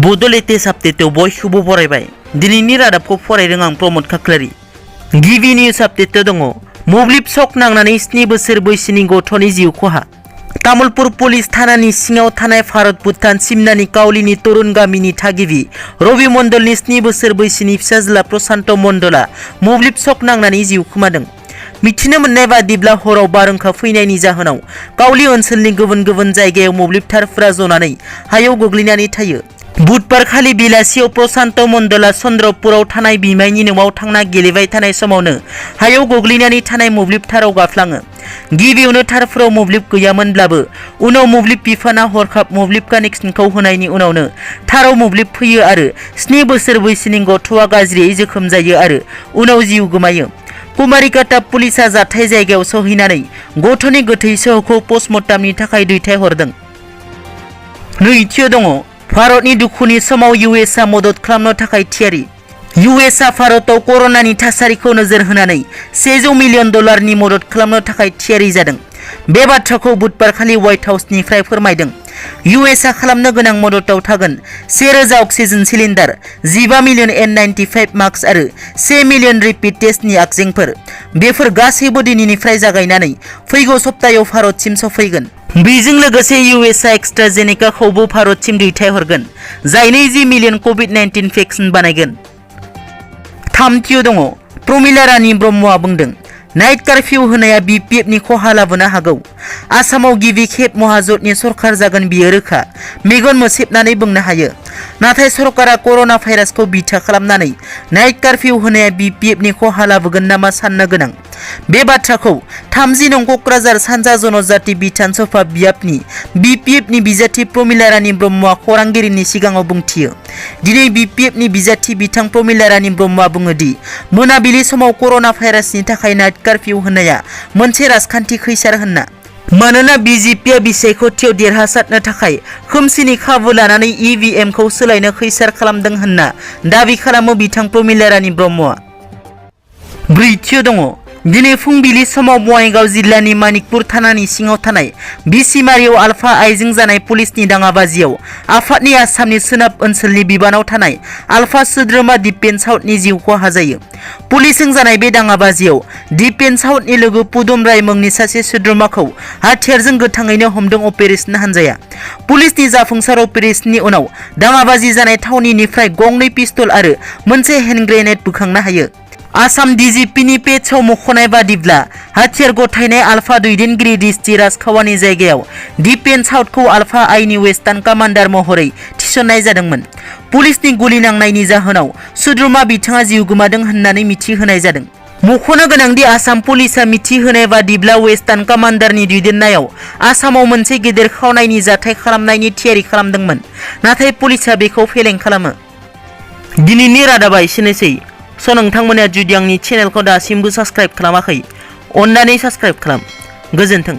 Bodo latest update बयखौबो बरायबाय दिनैनि रादाबखौ फरायदों आं प्रमोद खाख्लारि गिबि निउज आपडेट दङ मोब्लिब शक नांनानै 7 बोसोर बैसोनि गथ'नि जिउ खहा तामुलपुर पुलिस थानानि सिङाव थानाय भारत भुटान सिमनानि काउलिनि तरुण गामिनि थागिबि रवि मण्डलनि 7 बोसोर बैसोनि फिसाज्ला प्रशान्त मण्डला मोब्लिब शक नांनानै जिउ खोमादों। मिथिनो मोननाय बादिब्ला हराव बारहुंखा फैनायनि जाहोनाव काउली ओनसोलनि गुबुन गुबुन जायगायाव मोब्लिब तारफोरा जनानै हायाव गोग्लैनानै थायो। बुधबार खालि बेलासियाव प्रशान्त मण्डला चन्द्रपुराव थानाय बिमायनि न'आव थांना गेलेबाय थानाय समावनो हायाव गोग्लैनानै थानाय मोब्लिब ताराव गाफ्लाङो। गिबियावनो तारफोराव मोब्लिब गैयामोनब्लाबो उनाव मोब्लिब बिफाना हरखाब मोब्लिब कानेक्सनखौ होनायनि उनावनो ताराव मोब्लिब फैयो आरो 7 बोसोर बैसोनि गथ'आ गाज्रियै जोखोम जायो आरो उनाव जिउ गोमायो। कुमारिकाटा पुलिसा जाथाय जायगायाव सौहैनानै गथ'नि गोथै सहखौ पस्टमर्टमनि थाखाय दैथायहरदों। नैथियाव दङ भारतनि दुखुनि समाव इउएसआ मदद खालामनो थाखाय थियारि। इउएसआ भारताव कर'नानि थासारिखौ नोजोर होनानै $100 मिलियन मदद खालामनो थाखाय थियारि जादों। बे बाथ्राखौ बुधबार खालि व्हाइट हाउसनिफ्राय फोरमायदों। इउएसआ खालामनो गोनां मददआव थागोन 1000 oxygen cylinder, 15 million N95 mask आरो 1 मिलियन रेपिड टेस्टनि आगजेंफोर। बेफोर गासैबो दिनैनिफ्राय जागायनानै फैगौ सप्तायाव भारतसिम सफैगोन। बेजों लोगोसे इउएसआ एक्सट्राजेनेकाखौबो भारतसिम दैथायहरगोन, जाय 20 मिलियन कभिड-19 भेक्सिन बानायगोन। थामथियाव दङ प्रमिला रानी ब्रह्मआ बुंदों नाइट कर्फ्यू होनाया BPF नि खहा लाबोनो हागौ। आसामाव गिबि खेब महाजोतनि सरकार जागोन बियो रोखा, मेगन मोसेबनानै बुंनो हायो। नाथाय सरकारा कर'ना भाइरासखौ बिथा खालामनानै नाइट कर्फ्यू होनाया BPF नि खहा लाबोगोन नामा साननो गोनां। बे बाथ्राखौ 30 नं क'क्राझार सानजा जनजाति बिधान सभा बियाबनि BPF नि बिजाथि प्रमिला रानी ब्रह्मआ खौरांगिरिनि सिगाङाव बुंथियो। दिनै BPF नि बिजाथि बिथां प्रमिला रानी ब्रह्मआ बुङो दि मोनाबिलि समाव कर'ना भाइरासनि थाखाय नाइट कर्फ्यू होनाया मोनसे राजखान्थि खैसार होनना। मानोना BJPआ बिसायख'थियाव देरहासारनो थाखाय खोमसिनि खाबु लानानै EVM खौ सोलायनो खैसार खालामदों होनना दाबि खालामो बिथां प्रमिला रानी ब्रह्मआ। ब्रैथियाव दङ दिनै फुंबिलि समाव बङाइगाव जिल्लानि मानिकपुर थानानि सिङाव थानाय बिसिमारियाव आलफा आइजों जानाय पुलिसनि दाङाबाजियाव आफादनि आसामनि सोनाब ओनसोलनि बिबानाव थानाय आलफा सोद्रोमा दिपेन साउथनि जिउ खहा जायो। पुलिसजों जानाय बे दाङाबाजियाव दिपेन साउथनि लोगो पुदम राय मुंनि सासे सोद्रोमाखौ हाथियारजों गोथाङैनो हमदों अपारेशन हान्जाया। पुलिसनि जाफुंसार अपारेशननि उनाव दाङाबाजि जानाय थावनिनिफ्राय गंनै पिस्तल आरो मोनसे हेन्ड ग्रेनेड बोखांनो हायो। आसाम DGPनि पेजआव मख'नाय बादिब्ला हाथियार गथायनाय आलफा दैदेनगिरि डिस्ट्रिक्ट राजखावानि जायगायाव दिपेन साउथखौ आलफा आइनि वेस्टार्न कामान्डार महरै थिसननाय जादोंमोन। पुलिसनि गुलि नांनायनि जाहोनाव सोद्रोमा बिथाङा जिउ गोमादों होननानै मिथिहोनाय जादों। मख'नो गोनांदि आसाम पुलिसआ मिथिहोनाय बादिब्ला वेस्टार्न कामान्डारनि दैदेननायाव आसामाव मोनसे गेदेर खावनायनि जाथाय खालामनायनि थियारि खालामदोंमोन, नाथाय पुलिसआ बेखौ फेलें खालामो। दिनैनि रादाबा एसेनोसै। नोंथांमोना जुदि आंनि चेनेलखौ दासिमबो साबस्क्राइब खालामाखै, अन्नानै साबस्क्राइब खालाम। गोजोन्थों।